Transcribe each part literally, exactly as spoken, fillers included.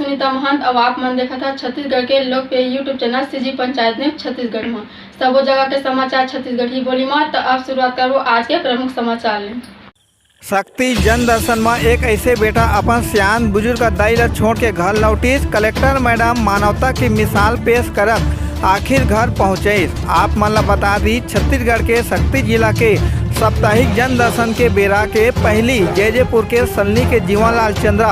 सुनीता महंत, अउ आप मन देखत हव छत्तीसगढ़ के लोकप्रिय YouTube channel CG panchayat news Chhattisgarh म। सबो जगह के समाचार छत्तीसगढ़ी बोली म। त अब शुरुआत करबो आज के प्रमुख समाचार ले। शक्ति जन दर्शन म एक ऐसे बेटा अपन सियान बुजुर्ग दाई ल छोड़ के घर लौटिस। कलेक्टर मैडम मानवता की मिसाल पेश करत आखिर घर पहुंचइस। आप मन ल बता दी, छत्तीसगढ़ के शक्ति जिला के साप्ताहिक जन दर्शन के बेरा के पहली जैजेपुर के सलनी के जीवनलाल चंद्रा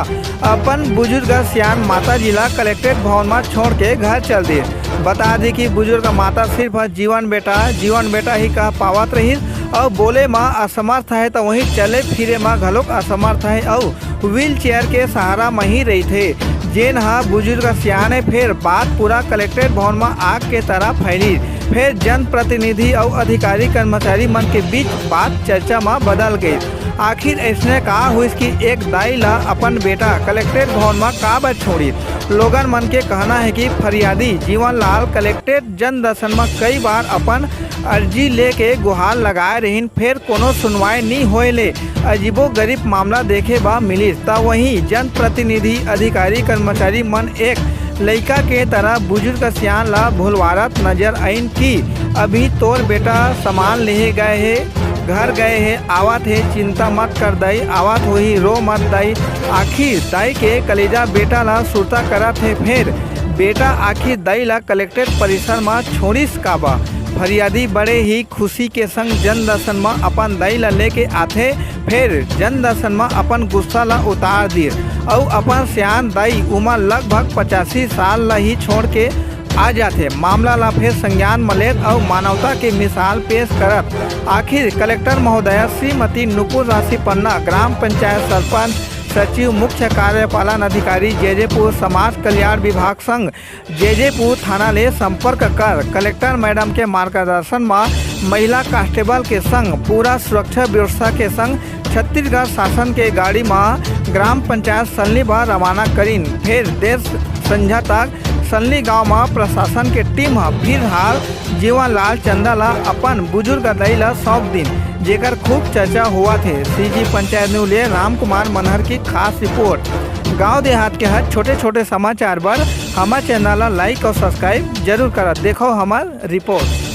अपन बुजुर्ग सियान माता जी ला कलेक्ट्रेट भवन म छोड़ के घर चल दिस। बता दी कि बुजुर्ग माता सिर्फ जीवन बेटा, जीवन बेटा ही कह पावत रहिस अउ बोले म असमर्थ हे, त वहीं चले फिरे म घलोक असमर्थ हे अउ व्हील चेयर के सहारा म ही रहिथे, जेन ह बुजुर्ग सियान हे। फेर बात पूरा कलेक्ट्रेट भवन म आग के तरह फैली। फेर जनप्रतिनिधि अउ अधिकारी कर्मचारी मन के बीच बात चर्चा म बदल गई। आखिर ऐसने का हुइस कि एक दाई ला अपन बेटा कलेक्ट्रेट भवन म काबर छोड़ी? लोगन मन के कहना है कि फरियादी जीवनलाल कलेक्ट्रेट जन दर्शन म कई बार अपन अर्जी लेके गुहार लगाए रहिन, फेर कोनो सुनवाई नी होए ले अजीबो गरीब मामला देखे बा मिलिस। त वहीं जनप्रतिनिधि, अधिकारी, कर्मचारी मन एक लइका के तरह बुजुर्ग सियान ला भुलवारत नजर आइन कि अभी तोर बेटा सामान लेहे गए हे, घर गए हे, आवत हे, चिंता मत कर दाई, आवत होही, रो मत दाई। आखिर दाई के कलेजा बेटा ला सुरता करत हे, फेर बेटा आखिर दाई ला कलेक्ट्रेट परिसर म छोड़िस काबा? फरियादी बड़े ही खुशी के संग जन दर्शन म अपन दाई ला लेके आथे, फेर जन दर्शन म अपन गुस्सा ला उतार दिस अउ अपन सियान दाई, उमर लगभग पचासी साल ला ही छोड़ के आ जाथे। मामला ला फेर संज्ञान म लेत अउ मानवता के मिसाल पेश करत आखिर कलेक्टर महोदया श्रीमती नुपुर राशि पन्ना, ग्राम पंचायत सरपंच, सचिव, मुख्य कार्यपालन अधिकारी जैजेपुर, समाज कल्याण विभाग संग जैजेपुर थाना ले संपर्क कर कलेक्टर मैडम के मार्गदर्शन म महिला कांस्टेबल के संग पूरा सुरक्षा व्यवस्था के संग छत्तीसगढ़ शासन के गाड़ी म ग्राम पंचायत सलनी बर रवाना करिन। फेर देर संझा तक सलनी गांव म प्रशासन के टीम ह फिलहाल जीवनलाल चंदा ला अपन बुजुर्ग दाई ला सौंप दिन, जेकर खूब चर्चा होवत हे। सीजी पंचायत न्यूज ले रामकुमार मनहर की खास रिपोर्ट। गांव देहात के हर छोटे-छोटे समाचार बर हमर चैनल ला लाइक अउ सब्सक्राइब जरूर करत। देखो हमर रिपोर्ट।